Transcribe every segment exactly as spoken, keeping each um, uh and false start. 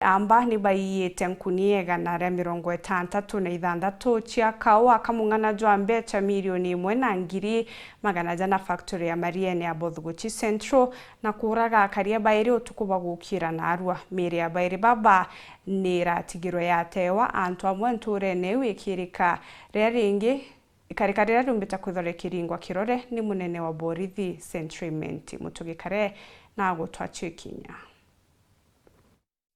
Amba ni baiite nkunia igana ria mirongo itantatu na ithanthatu cia kaua kamung'ana jwa mbecha milioni imwe na ngiri magana jana factory ya Mariene ya Bothuguchi Central na kuuraga akaria bairi utuku bwa gukira naarua. Miiri ya bairi baba ni iratigirwe yatewa antu amwe ntuurene iu ikirika riria ringi, ikarika riria riumbite kwithwa rikiringwa kirore ni munene wa borithi Sentry Menti Mutugi Kare na agutwa cio ikinya.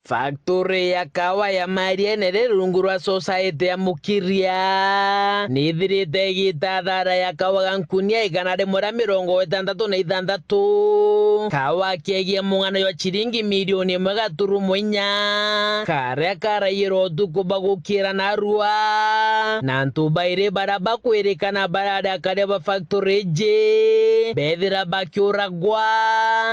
Factory ya kawa ya Mariene ri rungu rwa society ya Mukiria ni ithirite igiita thara ya kawa ga nkunia igana rimwe ria mirongo itantatu na ithanthatu, kawa kegie mung'ano jwa ciringi milioni imwe gaturumo inya, karia karaiyirwe utuku bwa gukira naarua, na antu bairi baria bakwirikana barari akaria ba factory iji bethira bakiuragwa,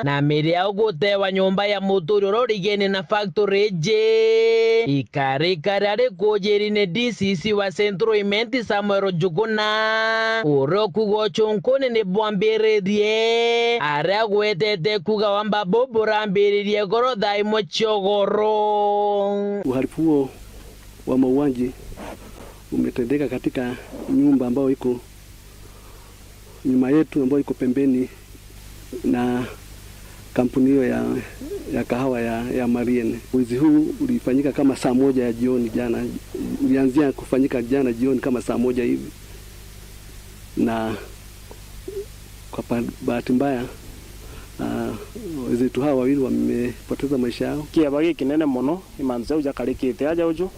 na miiri yao gutewa nyomba ya mutuuri uria urigene na factory iji. Ikarika riria rikujiri ni D C C wa Central Imenti Samuel Njuguna, uria ukuuga ucunkuni ni bwambiririe, aria agwetete kuuga wamba buu burambiririe igoro thaa imwe cia ugoro. Uhalifu huo wa mauaji umetendeka katika nyumba ambayo iko nyuma yetu, ambayo iko pembeni na kampuni hiyo ya, ya kahawa ya, ya Mariene. Wizi huu ulifanyika kama saa moja ya jioni jana, ulianzia kufanyika jana jioni kama saa moja hivi, na kwa pa-, bahati mbaya, ah, wenzetu hawa wawili wamepoteza maisha yao. Kieba gikinene mono, i mantu jau jakarikite aja uju,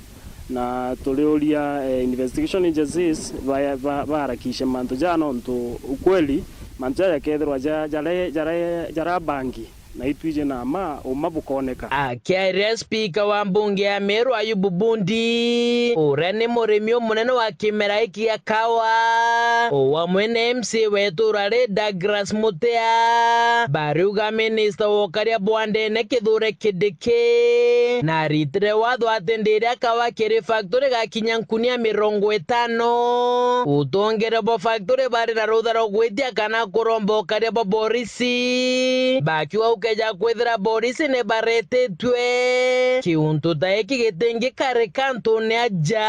na turiuria, eh, investigation agencies ba-, ba-, baharakishe mantu jaa, nontu ukweli mantu jaa jakethirwa ja-, jara-, jara-, jarabangi, na itwiji na ma uma bukoneka. Akiaria spika wa mbunge ya Meru Ayubu Bundi, uria ni murimi umunene wa kimera giki gia kawa, o amwe na M C A wa itura ri Douglas Mutea, bariuga minista wa ukaria bwa ndene Kithure Kindiki na aritire watho ati ndiria kawa kiri factory gakinya nkunia mirongo itano, utongere bwa factory bari na rutha rwa gwitia kana kuromba ukaria bwa borisi, bakiuga gukeja kwithira borisi ni baretitwe, kiuntu ta giki gitingikarika antune aja.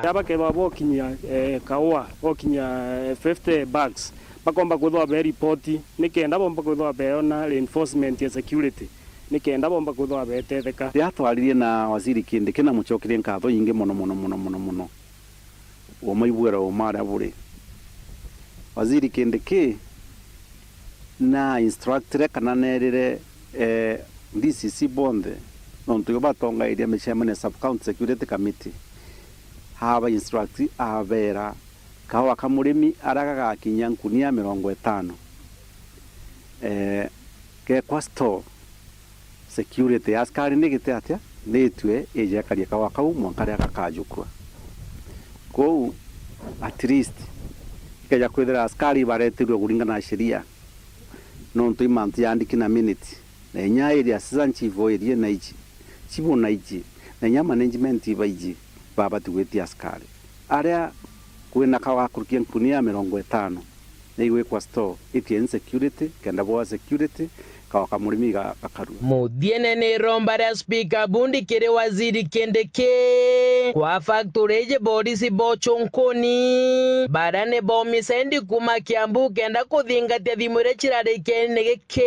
Aba kethwa bokinyia, eh, kaua, bokinyia, eh, fifty bags, bakomba kwithwa be ripoti, nikenda bomba kwithwa beona reinforcement ya security, nikenda bomba kwithwa betetheka. Riria twaririe na Waziri Kindiki, namucokerie nkatho nyingi mono, mono, mono, mono, mono, umaiguire uma aria buri. Waziri Kindiki na instructire kana neerire, eh, D C C bonthe, nontu ibo batongairia micemanio ya Sub County Security Committee, aba instruct, abeera, kaua ka murimi aria gagakinyia nkunia mirongo itano, eh, gekwa store. Security ya askari ni giti atia? Ni itue ije ikarie kaua kau mwanka riria gakajukua. Kwou, at least, ikeja kwithira askari baretirwe kuringana na sheria, nontu i mantu jaandiki na minute, na inya area assistant chief o area na iji, chief o na iji, na inya management ibaiji, babati gwitia askari. Aria kwina kaua gakurukia nkunia mirongo itano, ni igwikwa store, itie insecurity, kenda bwa security, kaua ka murimi ga-, gakarua. Muthiene ni iromba ria spika Bundi kiri Waziri Kindiki kwa factory iji borisi bocunkuni, baria ni bomisendi kuma Kiambu kenda kuthingatia thimu iria cirari kieni giki.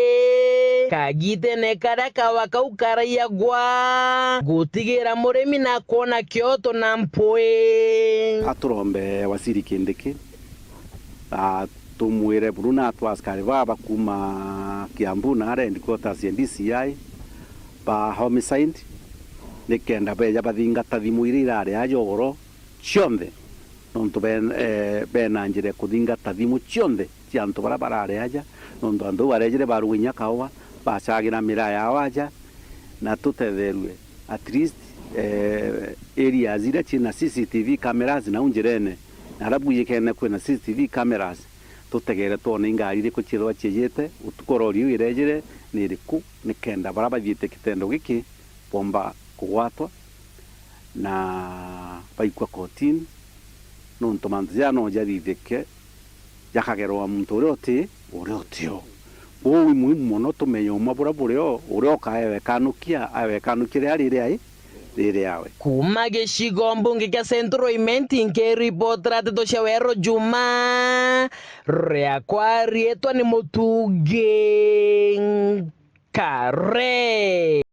Kagitene karia kaua kau karaiagwa, gutigira murimi na kwona kioto na mpwi. Aturombe Waziri Kindiki, ah, tumwire buru na atwa askari baa bakuma Kiambu na aria headquarters ya D C I ba homicide, nikenda beja bathingata thimu iria irari aja ugoro cionthe, nontu ben-, eh, bena njira ya kuthingata thimu cionthe cia antu baria barari aja, nontu antu au barejire baruga inya kaua, bacagira miraa yao aja, na tutetherue at least, eh, areas iria ciina C C T V cameras nau njirene, na aria bwijikene kwina C C T V cameras, tutegere twone ingari iriku ciethirwa ciijite utuku o rori iu irejire ni iriku, nikenda baria bathiite kitendo giki bomba kugwatwa na baikua kotini, nontu mantu jaa no jathithike jakagerwa muntu uria uti, uria utio. Uu i muhimu mono tumenye uma buria burio, uria ukaewe kanukia, aewe kanukia ria riri ai, riri awe. Kuuma gicigo mbunge kia Central Imenti, nkiripotera nteto cia Weru Juma, riakwa riitwa ni Mutungi Nkare.